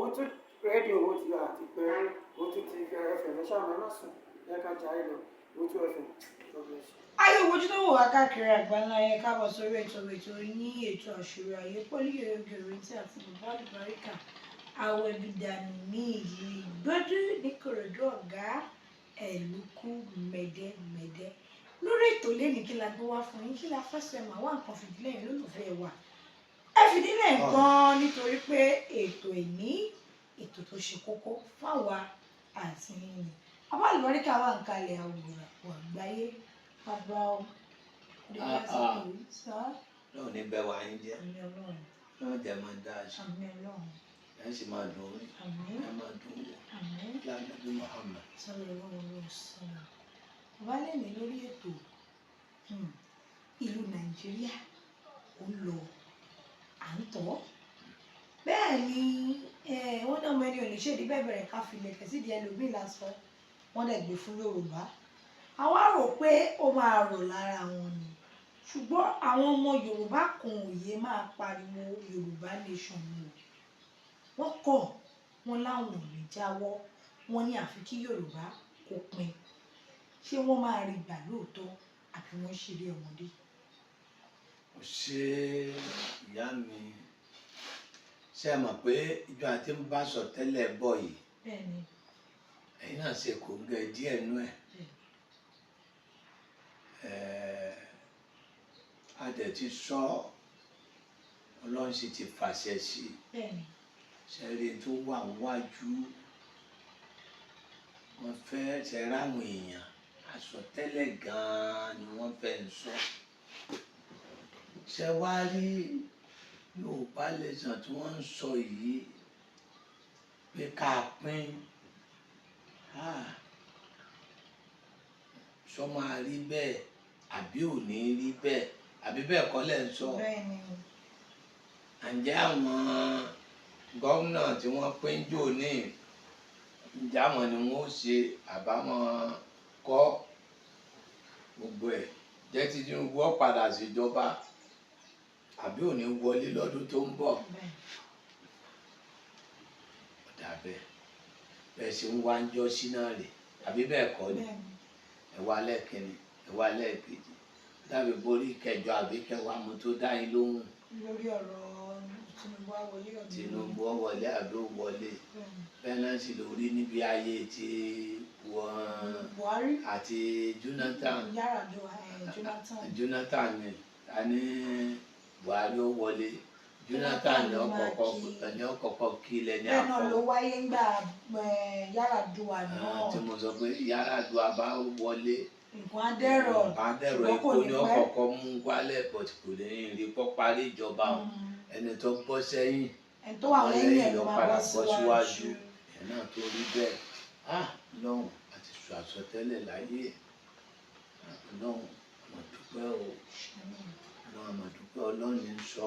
Owótú rédíò, ó ti àti pẹ́ Owótú TV FM. Ẹ ṣáà ẹ má sùn, ẹ ká jayé lọ. Owótú FM, God bless you. Ayé ojú tó wò wá káàkiri àgbáńlá yẹn, káàbọ̀ sórí ètò ní ètò Àṣírí Ayé pẹ̀lú Yèrègèrè tí àti bàbá àlùbáríkà Àwẹ̀bìdànù ní ìlú Ìgbọ́dú nÍkòròdú, ọ̀gá ẹ̀lúkú mẹ̀dẹ́mẹ̀dẹ́. Lórí ètò lẹ́nu, kí la gbé wá fún yín? Kí la fẹ́ sọ? Ẹ̀ máa wá nǹkan fìdílé yín, lólùfẹ́ wa, ẹ fìdílé nǹkan, nítorí pé ètò ìní, ètò tó ṣe kókó fáwa àti yín ni. Bàbá àlùbáríkà wà ń kalẹ̀, àwòrán àgbáyé bàbá ọ. Ah, ah. Lọ́wọ́ ní bẹ́ẹ̀ wá yín jẹ́. Àmín Ọlọ́run. Lọ́wọ́ jẹ́ máa dá aṣọ. Àmín Ọlọ́run. Ẹ̀ sì máa dùn orí. Àmín. Ẹ̀ máa dùn wò. Àmín. Lánàbí Muhammad. Sallallahu alaihi wasallam. Bàbá, lẹ́ni lórí ètò, ìlú Nàìjíríà ó ń lọ, à ń tọ́ bẹ́ẹ̀ ni. Wọ́n náà mọ ẹni ò lè ṣèdí bẹ́ẹ̀ bẹ̀rẹ̀ ká fi ilẹ̀kẹ̀ sídìí ẹlòmíì lásán. Wọ́n dẹ̀ gbé fún Yorùbá, àwa rò pé ó máa rọ̀ lára wọn ni, ṣùgbọ́n àwọn ọmọ Yorùbá kan ò yé máa pariwo Yorùbá nation ni o. Wọ́n kọ̀, wọ́n láwọn ò ní jáwọ́. Wọ́n ní àfi kí Yorùbá kó pin. Ṣé wọ́n máa rí gbà lóòótọ́, àbí wọ́n ṣeré ọmọdé? Ó ṣe, ìyá mi. Ṣé ẹ mọ̀ pé ìjọ àti ń bá sọ tẹ́lẹ̀ bọ̀ yìí? Bẹ́ẹ̀ni. Ẹ̀yin náà ṣe kò ń gẹ díẹ̀ nú ẹ̀. A dẹ̀ ti sọ, Ọlọ́run sì ti fàṣẹ sí i. Ṣẹ́rí tó wà wájú, wọ́n fẹ́ ṣe ráwọn èèyàn àsọtẹ́lẹ̀ gan-an ni wọ́n fẹ́ ń sọ. Ṣe wá rí Yorùbá nation tí wọ́n ń sọ yìí pé ká pín, ah, sọ máa rí bẹ́ẹ̀ àbí ò ní rí bẹ́ẹ̀, àbí bẹ́ẹ̀ kọ́ lẹ̀ ń sọ? Bẹ́ẹ̀ni. Ǹjẹ́ àwọn gómìnà tí wọ́n pín jò ní, ǹjẹ́ àwọn ni wọ́n ó ṣe àbámọ̀ kọ́ gbogbo ẹ̀? Jẹ́ tí Tinubu ó padà síjọba àbí ò ní wọlé lọ́dún tó ń bọ̀? Ó dà bẹ́ẹ̀. Bẹ́ẹ̀ ṣe ń wá ń jọ́ sí náà rè, àbí bẹ́ẹ̀ kọ́ ni? Bẹ́ẹ̀ni. Ẹ wá lẹ́ẹ̀kínní, ẹ wá lẹ́ẹ̀kejì, dàbí borí kẹjọ àbí kẹwàá mo tó dá yín lóhùn. Lórí ọ̀rọ̀ Tinubu á wọlé ọ̀dún. Tinubu ó wọlé àbí ó wọlé. Bẹ́ẹ̀ náà sì lórí níbi ayé ti wọn. Buhari. Àti Jonathan. Yar'Adua, Jonathan. Jonathan ni a ní Buhari ó wọlé, Jonathan ní ọkọ̀ọ̀kọ̀ ní ọkọ̀ọ̀kọ̀ kí lẹ́ni Bẹ́ẹ̀ náà ló àkọ́. wáyé ńgbà Yar'Adua náà. Tí mo sọ pé Yar'Adua bá wọlé, nǹkan á dẹ̀rọ̀. Nǹkan á dẹ̀rọ̀. Ṣùgbọ́n kò Epo ní ní pẹ́. ọkọ̀ọ̀kọ̀ mú wálẹ̀, but kò ní rí kọ́ parí ìjọba o. Ẹni tó bọ́ sẹ́yìn, Ẹni tó wà lẹ́yìn ẹ̀ ló ló máa padà bọ́ bọ́ síwájú. Síwájú ẹ̀ náà tó rí bẹ́ẹ̀. Ah, lọ́hùn àti sọ àsọtẹ́lẹ̀ láyé. Lọ́hùn, àmọ̀ dúpẹ́ o. Ọlọ́run, àmọ̀ dúpẹ́. Ọlọ́run ní sọ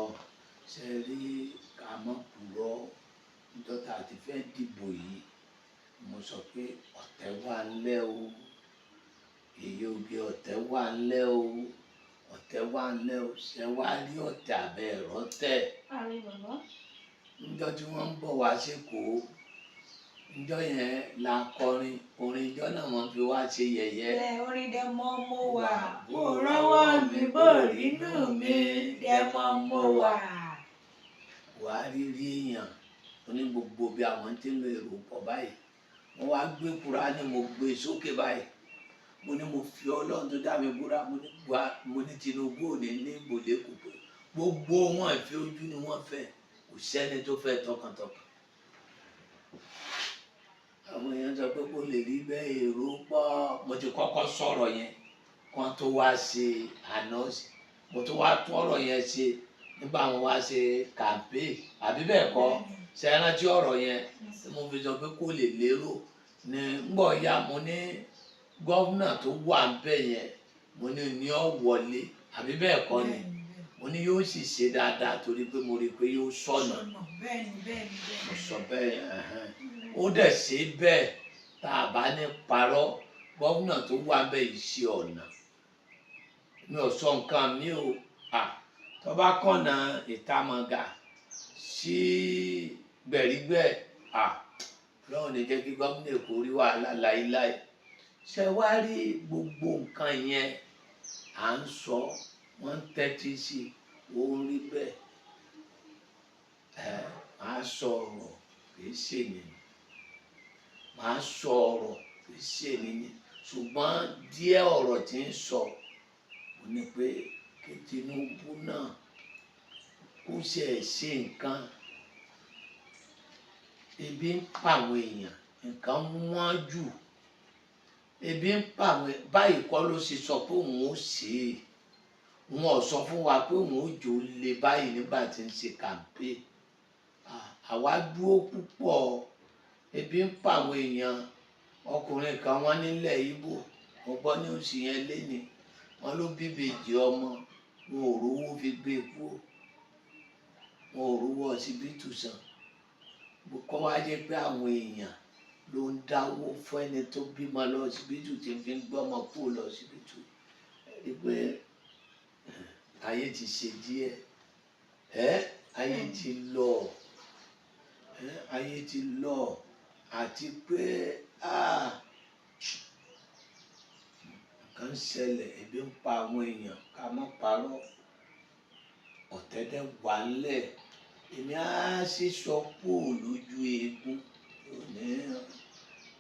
ṣe rí ká mọ́ purọ́. Níjọ́ tá a ti fẹ́ dìbò yìí, mo sọ pé ọ̀tẹ̀ wà ńlẹ̀ o, èyí oge, ọ̀tẹ̀ wà ńlẹ̀ o, ọ̀tẹ̀ wà ńlẹ̀ o. Ṣe wá rí ọ̀tẹ̀ abẹ́ ẹ̀rọ tẹ̀? Ààrẹ bàbá. Níjọ́ tí wọ́n ń bọ̀ wá sékòó, níjọ́ yẹn la kọrin orin. Ìjọ́ náà wọ́n fi wá ṣe yẹ̀yẹ́. Ẹ orin dẹmọ mo wà, bó rọ́wọ́ mi, bó rínú mi, dẹmọ mo wà. Buhari rí èèyàn oní gbogbo bí àwọn tí ń lo èrò pọ̀ báyìí, wọ́n wá gbé Kùránì, mo gbé sókè báyìí, mo ní mo fi Ọlọ́run tó dá mi búra, mo ní mo ní Tinubu ò ní ní ìbòlé kò pé gbogbo wọn ìfẹ́ ojú ni wọ́n fẹ́, kò sẹ́ni tó fẹ́ tọkàntọkàn. Àwọn èèyàn sọ pé kò lè rí bẹ́ẹ̀, èrò pọ̀. Mo ti kọ́kọ́ sọ̀rọ̀ yẹn kán tó wá ṣe àná, mo tún wá tún ọ̀rọ̀ yẹn ṣe nígbà wọn wá ṣe campaign, àbí bẹ́ẹ̀ kọ́? Ṣe é rántí ọ̀rọ̀ yẹn tí mo fi sọ pé kò lè lérò ní ngbọ̀ ya? Mo ní governor tó wà ń bẹ̀ yẹn, mo ní ní ọ wọlé, àbí bẹ́ẹ̀ kọ́ ni? Mo ní yóò sì ṣe dáadáa torí pé mo rí i pé yóò sọ̀nà. Bẹ́ẹ̀ni bẹ́ẹ̀ni bẹ́ẹ̀ni. Mo sọ bẹ́ẹ̀ ẹ̀hẹ́n. Ó dẹ̀ ṣe bẹ́ẹ̀. Tá a bá ní parọ́, governor tó wà ń bẹ̀ yìí ṣe ọ̀nà. Mi ò sọ nǹkan mi o. À tó bá kọ̀nà Ìtamọ̀gà sí Gbẹ̀rígbẹ̀. Ọlọ́run ní jẹ́ kí gómìnà Èkó rí wàhálà láíláí. Ṣe wá rí gbogbo nǹkan yẹn à ń sọ, wọ́n ń tẹ́tí sí i, ó ń rí bẹ́ẹ̀. Ẹ máa sọ ọ̀rọ̀ kì í ṣe nìyí, máa sọ ọ̀rọ̀ kì í ṣe nìyí, ṣùgbọ́n díẹ̀ ọ̀rọ̀ tí ń sọ ò ní pé kí Tinubu náà kó ṣe ẹ̀ ṣe nǹkan. Ebi ń pa àwọn èèyàn, nǹkan wọ́n jù, ebi ń pa àwọn. Báyìí kọ́ ló ṣe sọ pé òun ó ṣe é. Wọn ò sọ fún wa pé òun ó jò lé báyìí nígbà tí ń ṣe campaign. Àwa dúró púpọ̀. Ebi ń pa àwọn èèyàn. Ọkùnrin kan wọ́n nílẹ̀ Ìgbò, mo gbọ́ ní oṣù yẹn léni, wọ́n ló bíbejì ọmọ, wọn ò rówó fi gbé e kúrò, wọn ò rówó ọsibítù san. Kọ́ wá jẹ́ pé àwọn èèyàn ló ń dáwó fún ẹni tó bímọ lọ ọsibítù tí fi ń gbọ́mọ kúrò lọ ọsibítù. Ẹ rí i pé ayé ti ṣe díẹ̀, ẹ ayé ti lọ, ẹ ayé ti lọ. Àti pé nǹkan ń ṣẹlẹ̀, ebi ń pa àwọn èèyàn, ká má parọ́, ọ̀tẹ̀dẹ̀ wà ńlẹ̀. Èmi á sì sọ kúrò lójú eegun ní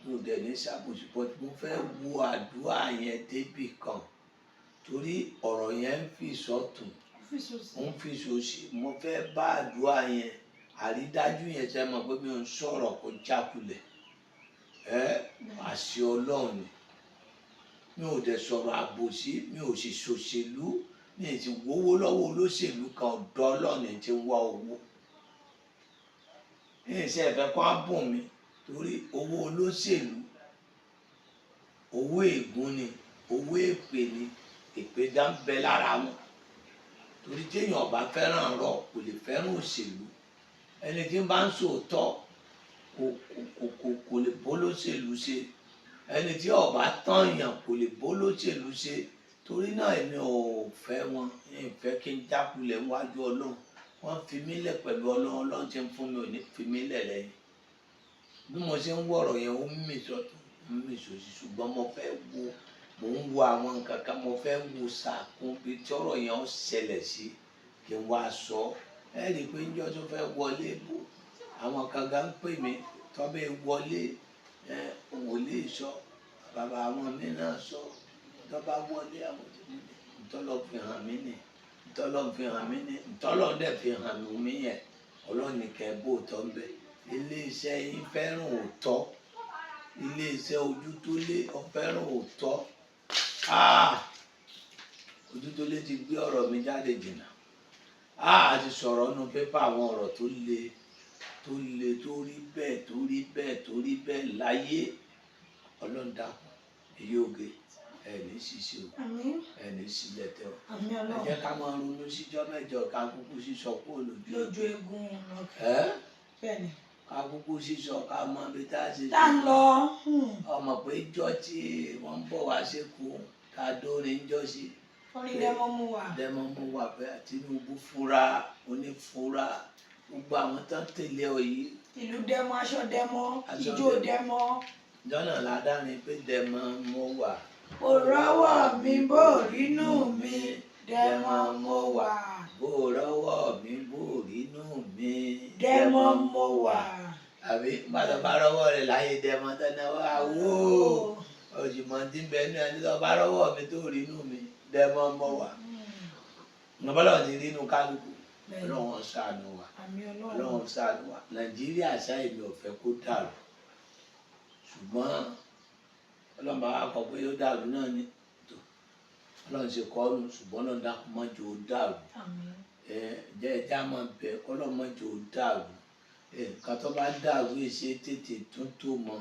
mi ò dẹ̀ ní ṣàbòsí, but mo fẹ́ wo àdúrà yẹn débì kan torí ọ̀rọ̀ yẹn ń fi sọ́tún, ń fi sòsì. Mo fẹ́ bá àdúrà yẹn àrídájú yẹn. Ṣe mọ̀ pé mi ò ń sọ̀rọ̀ kó jákulẹ̀ ẹ, àṣẹ Ọlọ́run ni. Mi ò dẹ̀ sọ̀rọ̀ àbòsí, mi ò sì ṣòṣèlú, mi ì sì wówó lọ́wọ́ olóṣèlú kan. Ọ̀dọ̀ Ọlọ́run ti ń wá owó. Ní ìṣe ẹ̀fẹ́ kó á bùn mi torí owó olóṣèlú, owó ègún ni, owó èpè ni, èpè dá ń bẹ lára wọn. Torí téèyàn ọba fẹ́ràn rọ kò lè fẹ́ràn òṣèlú. Ẹni tí ń bá ń sòótọ́ kò lè bó lóṣèlú ṣe. Ẹni tí ọba tán yàn kò lè bó lóṣèlú ṣe. Torí náà èmi ò fẹ́ wọn, mi ò fẹ́ kí n jákulẹ̀ níwájú Ọlọ́run. Wọ́n fi mí lẹ̀ pẹ̀lú Ọlọ́run. Ọlọ́run tí ń fún mi ò ní fi mí lẹ̀ lẹ́yìn. Bí mo ṣe ń wọ̀rọ̀ yẹn, ó ń mì sọ́tún, ó ń mì sósì, ṣùgbọ́n mo fẹ́ wo, mò ń wo àwọn nǹkan kan, mo fẹ́ wo sàkún bí tí ọ̀rọ̀ yẹn ó ṣẹlẹ̀ sí kí n wá sọ. Ẹ rí i pé níjọ́ tó fẹ́ wọlé bò, àwọn kan gan ń pè mí tọ́bẹ̀ wọlé. Ẹ wòlíì sọ, bàbá àwọn mi náà sọ, tọ́ba wọlé, àwọn tí mo ní ntọ́lọ́ fi hàn mí ní, ntọ́lọ́ fi hàn mí ní, ntọ́lọ́ dẹ̀ fi hàn mí yẹn. Ọlọ́run ní kẹ́ bó tọ́ ń bẹ. Iléeṣẹ́ yín fẹ́ràn òótọ́, iléeṣẹ́ ojú tó lé ọ̀fẹ́ràn òótọ́. Ojú tó lé ti gbé ọ̀rọ̀ mi jáde jìnnà. A ti sọ̀rọ̀ nínú pépà, àwọn ọ̀rọ̀ tó le tó le, tó rí bẹ́ẹ̀, tó rí bẹ́ẹ̀, tó rí bẹ́ẹ̀ láyé. Ọlọ́run dákun, èyí oge ẹ̀ ní ṣiṣẹ́ o. Àmín. Ẹ̀ ní sílẹ̀ tẹ́ o. Àmín. Ẹ Ọlọ́run. jẹ́ ká máa ronú síjọ́ mẹ́jọ, ká kúkú sísọ kúrò lójú Lójú egun ọkẹ. Ẹ́. Bẹ́ẹ̀ ni. Ká kúkú sísọ, ká mọ ibi tá a ṣe. Tá ń lọ. Ọmọ pé jọ́ tí wọ́n ń bọ̀ wá sékòó, ká dórin jọ́ sí. Orin dẹmọ mú wa. Dẹ́mọ́ mú wa pé Tinubu fúra onífúra, gbogbo àwọn tó ń tẹ̀lé ọ yìí. Ìlú dẹmọ, aṣọ dẹmọ. Aṣọ ijó dẹmọ. Dẹmọ. Jọ́nà ládàrin pé dẹ́mọ́ mú wà. Kò rọ́wọ́ mi bó rínú mi, dẹmọ mo wà. Bó rọ́wọ́ mi bó rínú mi. Dẹmọ mo wà. Àbí gbàdọ̀ bá rọ́wọ́ rẹ̀ láyé dẹ́mọ́ tẹ́lẹ̀ wá wó òjìmọ̀ tí ń bẹ ní ẹni tó bá rọ́wọ́ mi tó rínú mi, dẹ́mọ́ mọ́ wà. Ọlọ́run ti rínú kálukú. Ọlọ́run ṣàánú wa. Àmín Ọlọ́run. Ọlọ́run ṣàánú wa. Nàìjíríà ṣáà, èmi ò fẹ́ kó dàrú, ṣùgbọ́n Ọlọ́run bá wa kọ pé yóò dàrú náà ni tó Ọlọ́run ṣe kọ́ ọ́nù, ṣùgbọ́n Ọlọ́run dákun má jẹ́ ó dàrú. Àmín. Ẹ jẹ́ ẹ já máa bẹ̀ kọ́lọ́run má jẹ́ ó dàrú. Ẹ nǹkan tó bá dàrú yìí ṣe tètè tún tó mọ́.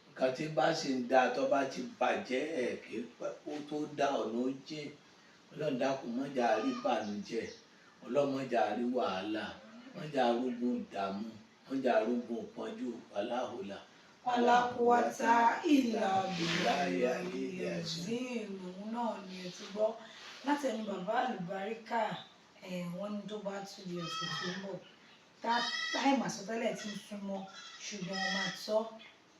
Nǹkan tí bá sì ń da, tó bá ti bàjẹ́, ẹ̀ kí pẹ́ kó tó dá, ọ̀nà ó jìn. Ọlọ́run dákun má jẹ́ a rí ìbànújẹ́. Ọlọ́run má jẹ́ a rí wàhálà, má jẹ́ a rógun ìdààmú, má jẹ́ a rógun ìpọ́njú aláhùlà. Wàlákùwàtà ìlà bìlà ìlà òun náà ni ẹ ti gbọ́ látẹnu bàbá àlùbáríkà. Ẹ̀ wọ́n ní tó bá tún di ọ̀sẹ̀ tó ń bọ̀. Tá time àsọtẹ́lẹ̀ ti ń súnmọ́, ṣùgbọ́n wọ́n máa sọ,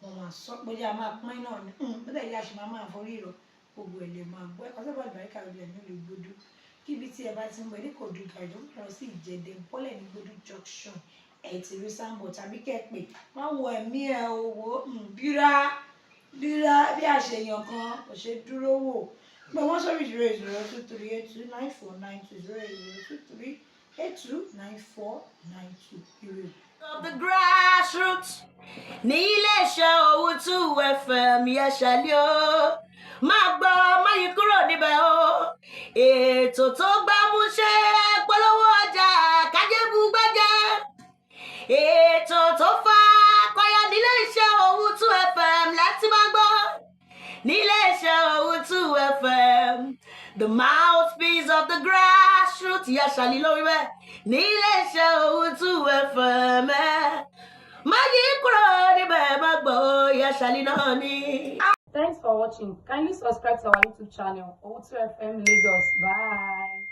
wọ́n máa sọ bóyá a máa pín náà ni, bóyá ìyá ṣe máa máa forí rọ gbogbo ẹ̀ lè máa gbọ́. Ẹ̀kọ́ sábà àlùbáríkà rẹ̀ ní Olùgbòdo. Kíbi tí ẹ bá ti ń bọ̀ ní Ìkòròdú garage, ó ń lọ sí Ìjẹ̀dẹ̀, bọ́lẹ̀ ní Gbódú junction, ẹ̀ ti rí sáńbọ̀ tàbí kẹ́ ẹ pè má wo ẹ̀mí ẹ̀ owó bíra bíra bí àṣeyàn kan kò ṣe dúró wò. Pé wọ́n sórí 08023829492, 08023829492. Ire o. Of the grassroots ní iléeṣẹ́ Owutu FM yẹsẹ̀lẹ̀ o, máa gbọ́, má yí kúrò níbẹ̀ o. Ètò tó gbámúṣé, polówó ọjà kájébù gbájẹ́, ètò tó fa kọyà nílé iṣẹ́ Owutu FM láti máa gbọ́ nílé iṣẹ́ Owutu FM, the mouthpiece of the grassroots. Yẹsẹ̀lẹ̀ lórí bẹ́ẹ̀ nílé iṣẹ́ Owutu FM, ẹ̀ má yí kúrò níbẹ̀, má gbọ́, yẹsẹ̀lẹ̀ náà ni. Thanks for watching. Kindly subscribe to our YouTube channel, Owutu FM Lagos. Bye.